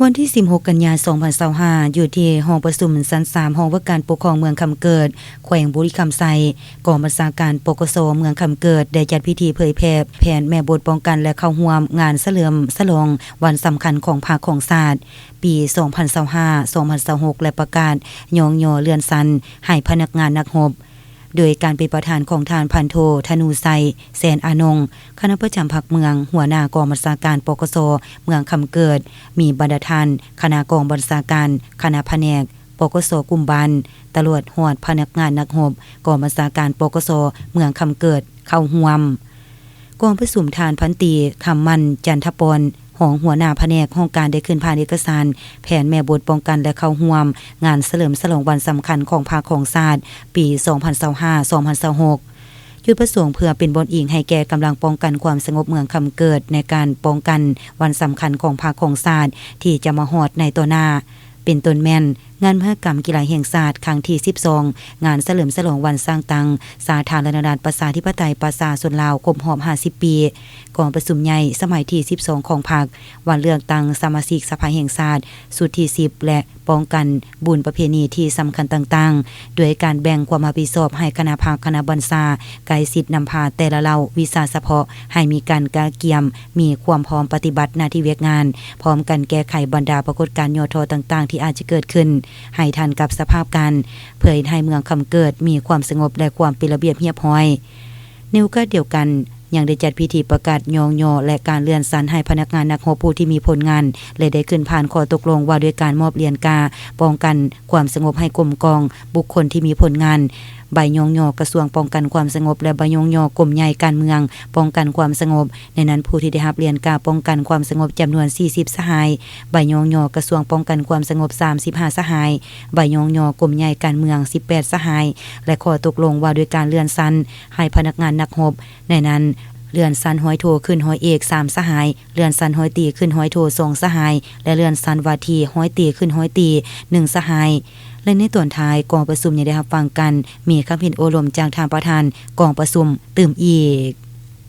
ວັນທີສິບຫົກ ກັນຍາ ສອງພັນຊາວຫ້າ ຢູ່ທີ່ຫ້ອງປະຊຸມຊັ້ນສາມ ຫ້ອງວ່າການປົກຄອງເມືອງຄຳເກີດ ແຂວງບໍລິຄຳໄຊ, ກອງບັນຊາການ ປກສ ເມືອງຄຳເກີດ ໄດ້ຈັດພິທີເຜີຍແຜ່ແຜນແມ່ບົດປ້ອງກັນ ແລະ ເຂົ້າຮ່ວມງານສະເຫຼີມສະຫຼອງວັນສຳຄັນຂອງພັກຂອງຊາດ ປີສອງພັນຊາວຫ້າ ສອງພັນຊາວຫົກ ແລະ ປະກາດຍ້ອງຍໍເລື່ອນຊັ້ນໃຫ້ພະນັກງານນັກຮົບ ໂດຍການເປັນປະທານຂອງທ່ານພັນໂທ ທະນູໄຊ ແສນອານົງ ຄະນະປະຈຳພັກເມືອງ, ຫົວໜ້າກອງບັນຊາການ ປກສ ເມືອງຄຳເກີດ, ມີບັນດາທ່ານຄະນະກອງບັນຊາການ, ຄະນະພະແນກ, ປກສ ກຸ່ມບ້ານ, ຕະຫຼອດຮອດພະນັກງານນັກຮົບກອງບັນຊາການ ປກສ ເມືອງຄຳເກີດ ເຂົ້າຮ່ວມ. ກ່ອນປະຊຸມ ທ່ານພັນຕີ ຄຳໝັ້ນ ຈັນທະປອນ ຮອງຫົວໜ້າພະແນກຫ້ອງການ ໄດ້ຂຶ້ນຜ່ານເອກະສານແຜນແມ່ບົດປ້ອງກັນ ແລະ ເຂົ້າຮ່ວມງານສະເຫຼີມສະຫຼອງວັນສຳຄັນຂອງພັກຂອງຊາດ ປີສອງພັນຊາວຫ້າ ສອງພັນຊາວຫົກ ຈຸດປະສົງເພື່ອເປັນບ່ອນອີງໃຫ້ແກ່ກຳລັງປ້ອງກັນຄວາມສະຫງົບເມືອງຄຳເກີດ ໃນການປ້ອງກັນວັນສຳຄັນຂອງພັກຂອງຊາດ ທີ່ຈະມາຮອດໃນຕໍ່ໜ້າ ເປັນຕົ້ນແມ່ນ ງານມະຫະກຳກິລາແຫ່ງຊາດຄັ້ງທີສິບສອງ, ງານສະເຫຼີມສະຫຼອງວັນສ້າງຕັ້ງສາທາລະນະລັດປະຊາທິປະໄຕປະຊາຊົນລາວຄົບຮອບຫ້າສິບປີ, ກອງປະຊຸມໃຫຍ່ສະໄໝທີສິບສອງຂອງພັກ, ວັນເລືອກຕັ້ງສະມາຊິກສະພາແຫ່ງຊາດຊຸດທີສິບ ແລະ ປ້ອງກັນບຸນປະເພນີທີ່ສຳຄັນຕ່າງໆ, ດ້ວຍການແບ່ງຄວາມຮັບຜິດຊອບໃຫ້ຄະນະພັກ, ຄະນະບັນຊາ ໃກ້ຊິດນຳພາແຕ່ລະເຫຼົ່າວິຊາສະເພາະ ໃຫ້ມີການກະກຽມ, ມີຄວາມພ້ອມປະຕິບັດໜ້າທີ່ວຽກງານ, ພ້ອມກັນແກ້ໄຂບັນດາປາກົດການຫຍໍ້ທໍ້ຕ່າງໆທີ່ອາດຈະເກີດຂຶ້ນ ໃຫ້ທັນກັບສະພາບການ, ເພື່ອເຮັດໃຫ້ເມືອງຄຳເກີດມີຄວາມສະຫງົບ ແລະ ຄວາມເປັນລະບຽບຮຽບຮ້ອຍ. ໃນໂອກາດດຽວກັນ, ຍັງໄດ້ຈັດພິທີປະກາດຍ້ອງຍໍ ແລະ ການເລື່ອນຊັ້ນໃຫ້ພະນັກງານນັກຮົບຜູ້ທີ່ມີຜົນງານ ແລະ ໄດ້ຂຶ້ນຜ່ານຂໍ້ຕົກລົງວ່າດ້ວຍການມອບຫຼຽນກາປ້ອງກັນຄວາມສະຫງົບໃຫ້ກົມກອງບຸກຄົນທີ່ມີຜົນງານ, ໃບຍ້ອງຍໍກະຊວງປ້ອງກັນຄວາມສະຫງົບ ແລະ ໃບຍ້ອງຍໍກົມໃຫຍ່ການເມືອງປ້ອງກັນຄວາມສະຫງົບ. ໃນນັ້ນ, ຜູ້ທີ່ໄດ້ຮັບຫຼຽນກາປ້ອງກັນຄວາມສະຫງົບຈຳນວນສີ່ສິບສະຫາຍ, ໃບຍ້ອງຍໍກະຊວງປ້ອງກັນຄວາມສະຫງົບສາມສິບຫ້າສະຫາຍ, ໃບຍ້ອງຍໍກົມໃຫຍ່ການເມືອງສິບແປດສະຫາຍ ແລະ ຂໍ້ຕົກລົງວ່າດ້ວຍການເລື່ອນຊັ້ນໃຫ້ພະນັກງານນັກຮົບ. ໃນນັ້ນ, ເລື່ອນຊັ້ນຮ້ອຍໂທຂຶ້ນຮ້ອຍເອກສາມສະຫາຍ, ເລື່ອນຊັ້ນຮ້ອຍຕີຂຶ້ນຮ້ອຍໂທສອງສະຫາຍ ແລະ ເລື່ອນຊັ້ນວ່າທີ່ຮ້ອຍຕີຂຶ້ນຮ້ອຍຕີໜຶ່ງສະຫາຍ. ແລະ ໃນຕອນທ້າຍ, ກອງປະຊຸມຍັງໄດ້ຮັບຟັງການມີຄຳເຫັນໂອ້ລົມຈາກທ່ານປະທານກອງປະຊຸມຕື່ມອີກ.